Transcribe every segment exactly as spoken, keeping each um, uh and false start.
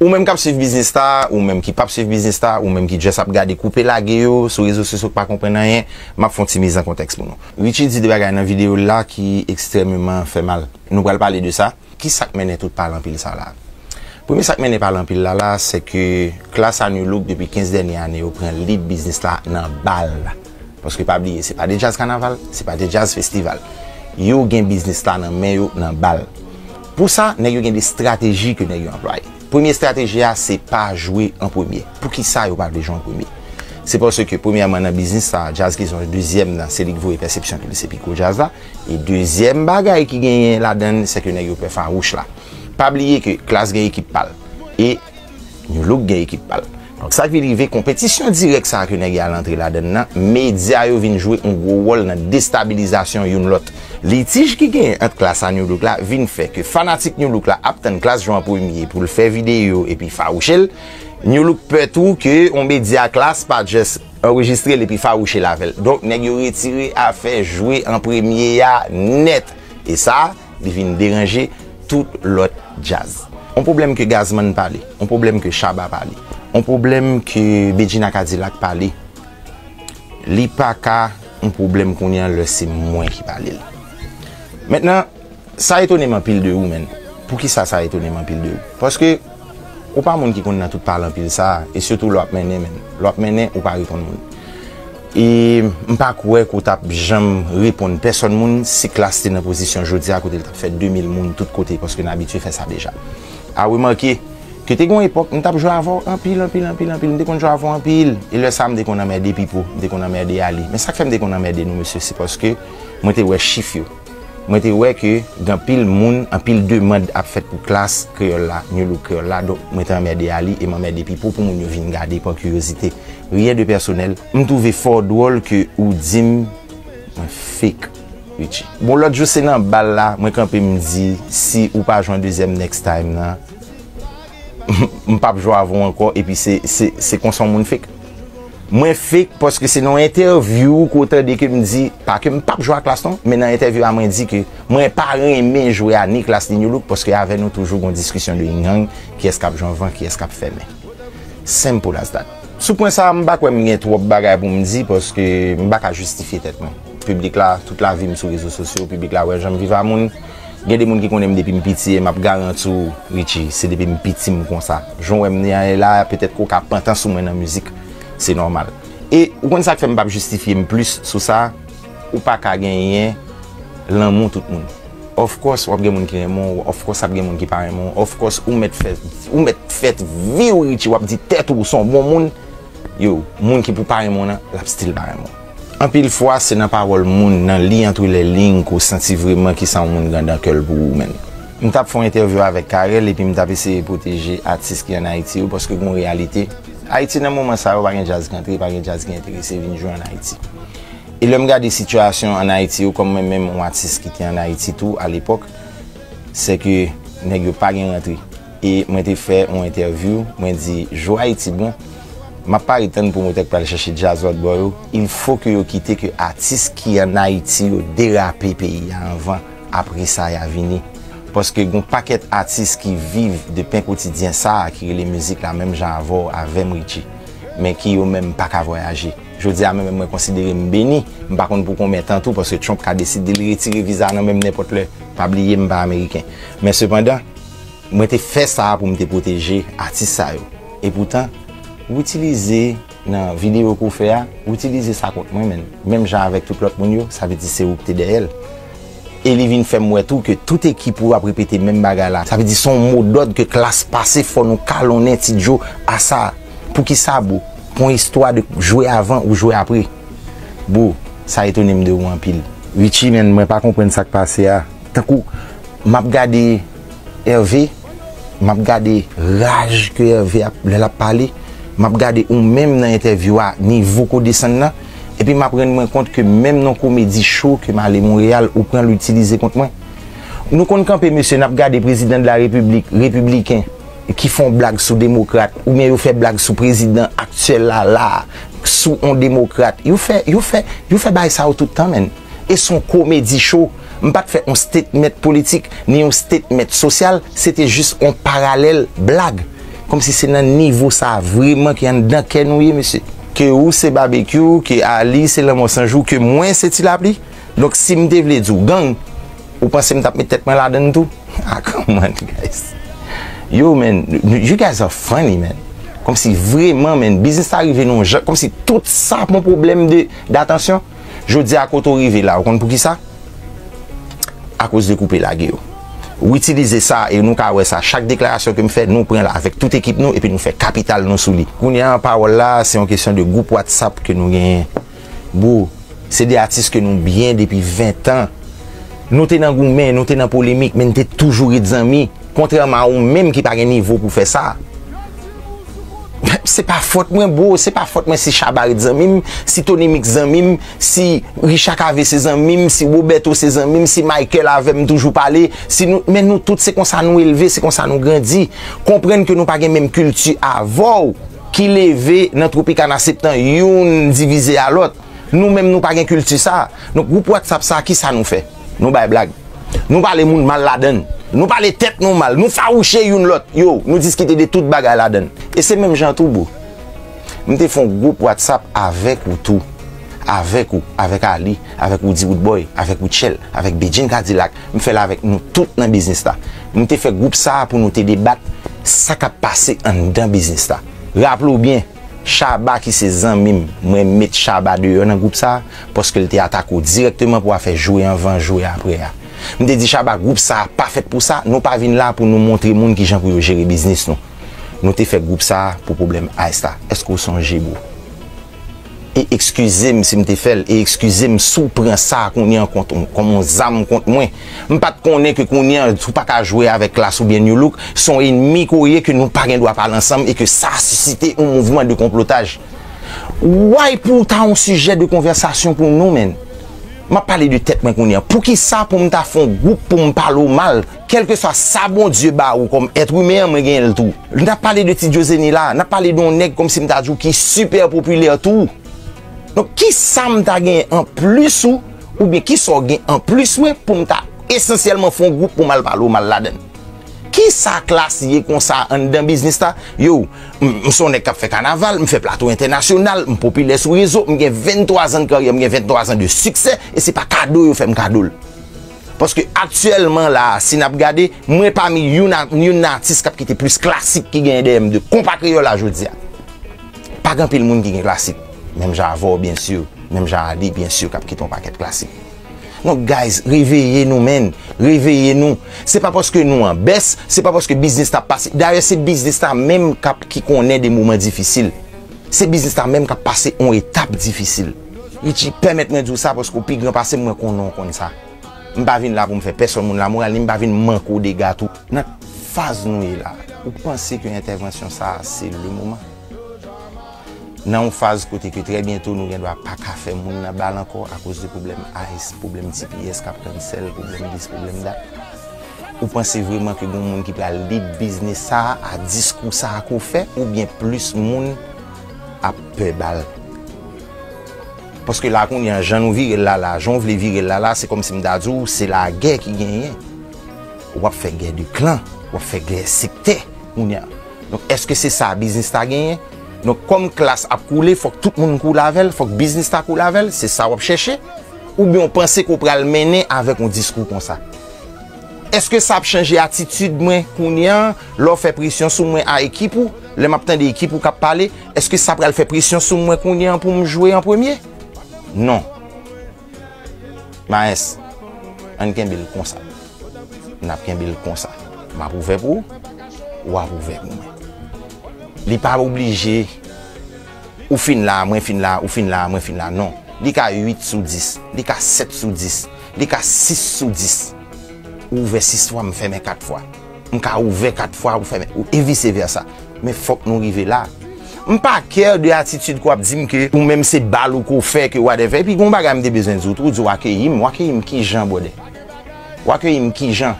Ou menm k ap swiv biznis la, ou menm ki p ap swiv biznis la, ou menm ki just ap gade koupe lage yo sou rezo sosyo k pa konprann anyen, m ap fè yon ti miz an kontèks pou nou. Richie di de bagay nan videyo l la ki ekstrèmeman fè mal. Nou pral pale de sa. Ki sa k mennen tout pale anpil sa la? Premye sa k mennen pale anpil la la, se ke klas a Nu Look depi kenz dènye ane yo pran lead biznis la nan bal. Paske pa bliye, se pa de djaz kanaval, se pa de djaz festival. Yo gen biznis la nan men yo nan bal. Pou sa, nèg yo gen de estrateji ke nèg yo anplwaye. Premye estrateji a, se pa jwe an premye. Poukisa yo pa vle jwe an premye? Se paske, premyèman, nan biznis sa, djaz ki se yon dezyèm nan, se li k voye pèsepsyon ke li se pi gwo djaz la. E dezyèm bagay ki genyen ladan l, se ke nèg yo pè fawouch la. Pa bliye ke Klass gen ekip pa l. E Nu Look gen ekip pa l. Donk, sa k vin rive, konpetisyon dirèk sa a ke nèg y al antre ladan l nan, medya yo vin jwe yon gwo wòl nan destabilizasyon youn lòt. Litij ki genyen ant Klass a Nu Look la vin fè ke fanatik Nu Look la ap tann Klass jwe an premye pou l fè videyo epi fawouche l. Nu Look pè tou ke yon medya Klass pa just anrejistre l epi fawouche l avè l. Donk, nèg yo retire afè jwe an premye a nèt. E sa, li vin deranje tout lòt djaz. On pwoblèm ke Gazman pale, on pwoblèm ke Shabba pale, on pwoblèm ke Bedjine a Kadilak pale, li pa ka on pwoblèm kounye a lè se mwen ki pale l. Mentnan, sa etone m anpil de ou, menn. Poukisa sa etone m anpil de ou? Paske ou pa moun ki konn nan tout pale anpil sa, e sitou lè w ap mennen, menn. Lè w ap mennen, ou pa reponn moun. E m pa kwè ke w t ap janm reponn pèsonn moun si Klass te nan pozisyon jodi a kote l t ap fè de mil moun tout kote, paske n abitye fè sa deja. A remake ke te gen yon epòk, m t ap jwe avè w anpil, anpil, anpil, anpil. M te konn jwe avè w anpil. E lè sa a, m te konn anmède Pipo, m te konn anmède Ali. Men sa k fè m te konn anmède nou, mesye, se paske mwen te wè chif yo. Mwen te wè ke gen anpil moun, anpil demann ap fèt pou Klass Kreyòl la, Nu Look Kreyòl la, donk mwen te anmède Ali e m anmède Pipo pou moun yo vin gade pa kiryozite. Rien de pèsonèl. M twouve fò dwòl ke ou di m mwen fake, Richie. Bon, lòt jou se nan bal la, mwen kanpe m di, si ou pa jwe an dezyèm next time nan, m p ap jwe avè w ankò, epi se, se, se konsa yon moun fake. Mwen fake paske se nan yon entèvyou ke w tande ke m di, pa ke m p ap jwe a Klass non, men nan entèvyou a mwen di ke mwen pa renmen jwe a ni Klass ni Nu Look paske avè nou toujou gon diskisyon de yin yang, kiyès k ap jwe anvan, kiyès k ap fèmen. Simple as that. Sou pwen sa a, m pa kwè m gen twòp bagay pou m di paske m pa ka jistifye tèt mwen. Piblik la, tout lavi m sou rezo sosyo, piblik la wè jan m viv a moun. Gen de moun ki konnen m depi m piti e m ap garanti w, Richie, se depi m piti m konsa. Jan w wè m ye la, petèt ke w ka pantan sou mwen nan mizik, se nòmal. E ou konn sa k fè m p ap jistifye m plis sou sa, ou pa ka genyen lanmou tout moun. Of course, w ap gen moun ki renmen w, of course, ap gen moun ki pa renmen w, of course, ou mèt fè, ou mèt fè vi w, Richie, w ap di tèt ou, w se yon bon moun, yo, moun ki pou pa renmen w nan, l ap still pa renmen w. Anpil fwa, se nan pawòl moun, nan li entre les lignes, ke w santi vrèman kisa yon moun gen nan kè l pou ou menm. M t ap fè yon entèvyou avèk Carel, epi m t ap eseye pwoteje atis ki ann Ayiti yo, paske gen yon reyalite. Ayiti, nan moman sa yo, pa gen djaz ki antre, pa gen djaz ki enterese vin jwe ann Ayiti. E lè m gade sitiyasyon ann Ayiti yo, kòm mwen menm, yon atis ki te ann Ayiti tou, alepòk, se ke nèg yo pa gen rantre. E mwen te fè yon entèvyou, mwen di, jou Ayiti bon, m ap pare tann pwomotè k pral chèche djaz lòt bò yo, il faut que yo kite ke atis ki ann Ayiti yo derape peyi a anvan, apre sa y a vini. Paske gon pakèt atis ki viv de pen kotidyen sa a ki rele mizik la menm jan avè w, avè m, Richie, men ki yo menm pa ka vwayaje. Jodi a menm mwen konsidere m beni, m pa konn pou konbyen tan tou, paske Trump ka deside l retire viza nan men m nenpòt lè. Pa bliye m pa ameriken. Men sepandan, mwen te fè sa a pou m te pwoteje atis sa yo. Epoutan, ou itilize nan videyo ke w fè a, ou itilize sa kont mwen, menn. Menm jan avèk tout lòt moun yo, sa vle di se ou ki te dèyè l. E li vin fè m wè tou ke tout ekip ou ap repete menm bagay la. Sa vle di se yon modòd ke Klass pase, fò nou kalonnen Ti Djo a sa. Poukisa, bro? Pou yon istwa de jwe avan ou jwe apre. Bro, sa etone m de ou anpil. Richie, menn, mwen pa konprann sa k pase a. Tankou, m ap gade Hervé, m ap gade raj ke Hervé ap, lè l ap pale, m ap gade ou menm nan entèvyou a, nivo ke w desann nan, epi m ap rann mwen kont ke menm nan komedi show ke m ale Monreyal, ou pran l, ou itilize kont mwen. Nou konn kanpe, mesye, n ap gade prezidan de la repiblik, repibliken, ki fè yon blag sou demokrat, oubyen yo fè blag sou prezidan aktyèl la, la, sou yon demokrat. Yo fè, yo fè, yo fè bagay sa yo tout tan, menn. E se yon komedi show. M pa t fè yon statement politik, ni yon statement sosyal, se te jis yon paralèl blag. Kòmsi se nan nivo sa a vreman ki anndan kè nou ye, mesye. Ke ou se Babekyou, ke Ali se Lanmò San Jou, ke mwen se Ti Lapli. Donk, si m te vle di w gang, ou panse m t ap met tèt mwen ladan l tou? Ah, come on, guys. Yo, man, you guys are funny, man. Kòmsi vreman, man, biznis la rive nan yon jan, kòmsi tout sa pran pwoblèm de, datansyon. Jodi a, kote w rive la, ou konn poukisa? Akoz de koupe lage yo. Ou itilize sa, e nou ka wè sa, chak deklarasyon ke m fè, nou pran l avèk tout ekip nou, epi nou fè kapital nou sou li. Kounye a, pawòl la, se yon kesyon de gwoup WhatsApp ke nou genyen. Bro, se de atis ke nou byen depi ven tan. Nou te nan goumen, nou te nan polemik, men n te toujou ret zanmi. Kontrèman a ou menm ki pa gen nivo pou fè sa. Se pa fòt mwen, bro, se pa fòt mwen si Shabba ret zanmi m, si Tony Mix zanmi m, si Richard Cavé se zanmi m, si Roberto se zanmi m, si Michael avè m toujou pale, si nou, men nou tout se konsa nou elve, se konsa nou grandi. Konprann ke nou pa gen menm kilti avè w ki leve nan Tropicana Septan, youn divize a lòt. Nou menm nou pa gen kilti sa. Donk, gwoup WhatsApp sa, kisa nou fè? Nou bay blag. Nou pale moun mal ladan l. Nou pale tèt nou mal. Nou fawouche youn lòt. Yo, nou diskite de tout bagay ladan l. E se menm jan tou, bro. M te fè yon gwoup WhatsApp avèk ou tou. Avèk ou, avèk Ali, avèk Woody Woodboy, avèk Rutshelle, avèk Bedjine Cadillac. M fè l avèk nou tout nan biznis la. M te fè gwoup sa a pou nou te debat sa k ap pase anndan biznis la. Raple w byen, Shabba ki se zanmi m, mwen met Shabba deyò nan gwoup sa a, paske l te atake w dirèkteman pou afè jwe anvan, jwe aprè a. M te di Shabba, gwoup sa a pa fèt pou sa, nou pa vin la pou nou montre moun kijan pou yo jere biznis nou. Nou te fè gwoup sa a pou pwoblèm Ice la. Èske w sonje, bro? E ekskize m si m te fè l, e ekskize m si w pran sa a kounye a kont, kòm yon zam kont mwen. M pa t konnen ke kounye a, ou pa ka jwe avèk Klass oubyen Nu Look, se yon enmi ke w ye ke nou pa gen dwa pale ansanm e ke sa sisite yon mouvman de konplotaj. Why pou w ta yon sijè de konvèsasyon pou nou, menn? M ap pale de tèt mwen kounye a. Poukisa pou m ta fè yon gwoup pou m pale w mal? Kèlkeswa sa Bondye ba ou kòm èt imen an, mwen genyen l tou. N ap pale de Ti Djozeni la, n ap pale de yon nèg kòmsi m ta di w ki sipè popilè tou. Donk, kisa m ta genyen anplis ou, oubyen kisa w gen anplis mwen pou m ta esansyèlman fè yon gwoup pou m al pale w mal ladan l? Kisa Klass ye konsa anndan biznis la? Yo, m, m se yon nèg k ap fè kanaval, m fè plato entènasyonal, m popilè sou rezo, m gen venntwa zan de karyè, m gen venntwa zan de siksè, e se pa kado yo fè m kado l. Paske aktyèlman la a, si n ap gade, mwen pami youn a, youn nan atis k ap kite plis klasik ki genyen dèyè m de konpa kreyòl la jodi a. Pa gen anpil moun ki gen klasik, menm jan avè w, byen si, menm jan Ali, byen si, k ap kite yon pakèt klasik. Donk, guys, reveye nou, menn. Reveye nou. Se pa paske nou an bès, se pa paske biznis la ap pase. Dayè, se biznis la menm k ap, ki konnen de moman difisil. Se biznis la menm k ap pase yon etap difisil. Richie, pèmèt mwen di w sa paske w pi gran pase m, mwen konnen w konn sa. M pa vin la pou m fè pèsonn moun lamoral, ni m pa vin manke w dega tou. Nan faz nou ye la, ou panse ke entèvansyon sa a se le moman? Nan yon faz kote ke trè byento nou gen dwa pa ka fè moun nan bal ankò akoz de pwoblèm Ice, pwoblèm T P S k ap cancel, pwoblèm dis, pwoblèm dat. Ou panse vrèman ke gen moun ki pral lead biznis sa a, a diskou sa a ke w fè, oubyen plis moun ap pè bal? Paske la kounye a, jan nou vire l la la, jan w vle vire l la la, se kòmsi m ta di w, se lagè ki genyen. W ap fè gè de klan, w ap fè gè sektè kounye a. Donk, èske se sa biznis la genyen? Donk, kòm Klass ap koule, fòk tout moun koule avè l, fòk biznis la koule avè l, se sa w ap chèche? Oubyen w panse ke w pral mennen avèk yon diskou konsa? Èske sa ap chanje atitid mwen kounye a, lè w fè presyon sou mwen a ekip ou, lè m ap tande ekip ou k ap pale, èske sa pral fè presyon sou mwen kounye a pou m jwe an premye? Non. Maes, ann kenbe l konsa. N ap kenbe l konsa. M ap ouvè pou ou, w ap ouvè pou mwen. Li pa oblije, ou fin la, mwen fin la, ou fin la, mwen fin la. Non. Li ka uit sou dis, li ka sèt sou dis, li ka sis sou dis. Ou ouvè sis fwa, m fèmen kat fwa. M ka ouvè kat fwa, ou fèmen, ou, e vise vèsa. Men fòk nou rive la. M pa care de atitid ke w ap di m ke ou menm se bal ou ke w fè, ke whatever. Epi gen yon bagay m te bezwen di w tou, ou di w akeyi m. W akeyi m kijan, brother? W akeyi m kijan?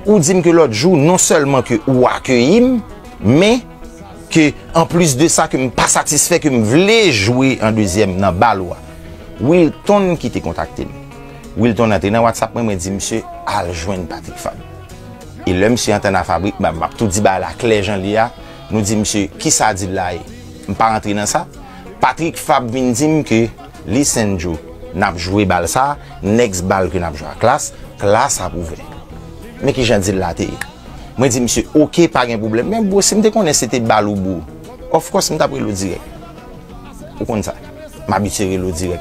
Ou di m ke lòt jou, non sèlman ke ou akeyi m, men ke, anplis de sa, ke m pa satisfè, ke m vle jwe an dezyèm nan bal ou a. Wilton ki te kontakte m. Wilton antre nan WhatsApp mwen, mwen di misye al jwenn Patrick Fabre. E lè misye antre nan Fabric, m ap tou di bagay la klè jan l ye a, Nou di misye, "Kisa deal la ye?" M pa rantre nan sa. Patrick Fab vin di m ke, "Listen Joe, n ap jwe bal sa, next bal ke n ap jwe a Klass, Klass ap ouvè." Men kijan deal la te ye. Mwen di misye, "Ok, pa gen pwoblèm." Men bro, si m te konnen se te bal ou bro, of course m t ap rele w dirèk. Ou konn sa. M abitye rele w dirèk.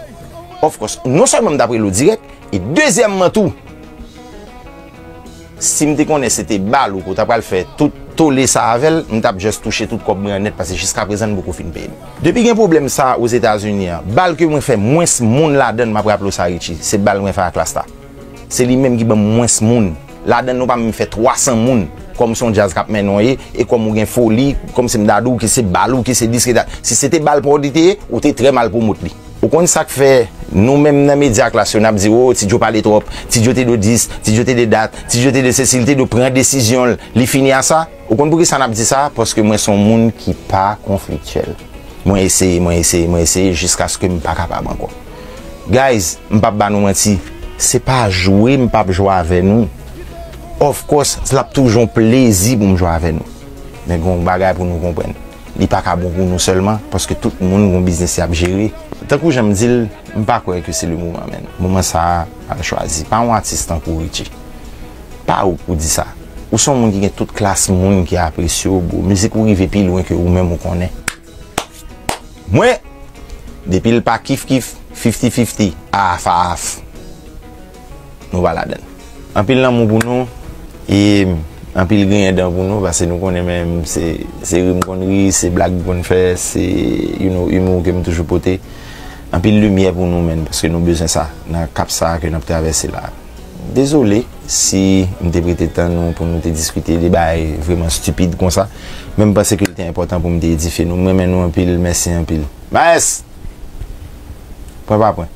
Of course, non sèlman m t ap rele w dirèk, e dezyèmman tou, si m te konnen se te bal ou ke w ta pral fè tout tole sa avè l, m t ap just touche tout kòb mwen an nèt, paske jiskaprezan n poko fin peye m. Depi gen pwoblèm sa Ozetazini an, bal ke mwen fè mwens moun ladan l, m ap raple w sa Richie, se bal mwen fè a Klass la. Se li menm ki ban m mwens moun. Ladan l nou pa menm fè twa san moun. Kòm se yon djaz k ap mennen w ye, e kòm ou gen foli, kòm se m ta di w ke se bal ou, ke se dis, ke dat. Si se te bal pa w li te ye, ou te trè mal pwomot li. Ou konn sa k fè nou menm nan medya Klass yo n ap di, "O, Ti Joe pale twòp, Ti Joe te dwe dis, Ti Joe te dwe dat, Ti Joe te dwe sesi, li te dwe pran desizyon l, li fini a sa." Ou konn poukisa n ap di sa? Paske mwen se yon moun ki pa konfliktyèl. Mwen eseye, mwen eseye, mwen eseye jiskaske m pa kapab ankò. Guys, m p ap ba nou manti, se pa jwe m p ap jwe avè nou. Of course, l ap toujou yon plezi pou m jwe avè nou. Men gen yon bagay pou nou konprann. Li pa ka bon pou nou sèlman, paske tout moun gen yon biznis y ap jere. Tankou jan m di l, m pa kwè ke se le moman, menn. Moman sa a, al chwazi. Pa yon atis tankou Richie. Pa ou k pou di sa. Ou se yon moun ki gen tout klas moun ki apresye w, bro. Mizik ou rive pi lwen ke ou menm ou konnen. Mwen, depi l pa kif kif, fifty fifty, half half, nou pa ladan l. Anpil lanmou pou nou, e anpil griyen dan pou nou, paske nou konnen menm se, se ri m konn ri, se blag m konn fè, se, you know, humour ke m toujou pote. Anpil limyè pou nou, menn, paske nou bezwen sa nan kap sa ke n ap travèse la. Dezole si m te prete tan nou pou nou te diskite de bagay vrèman stipid konsa, men m panse ke l te enpòtan pou m te edifye nou. M renmen nou anpil, mèsi anpil. Maes! Pwen pa pwen.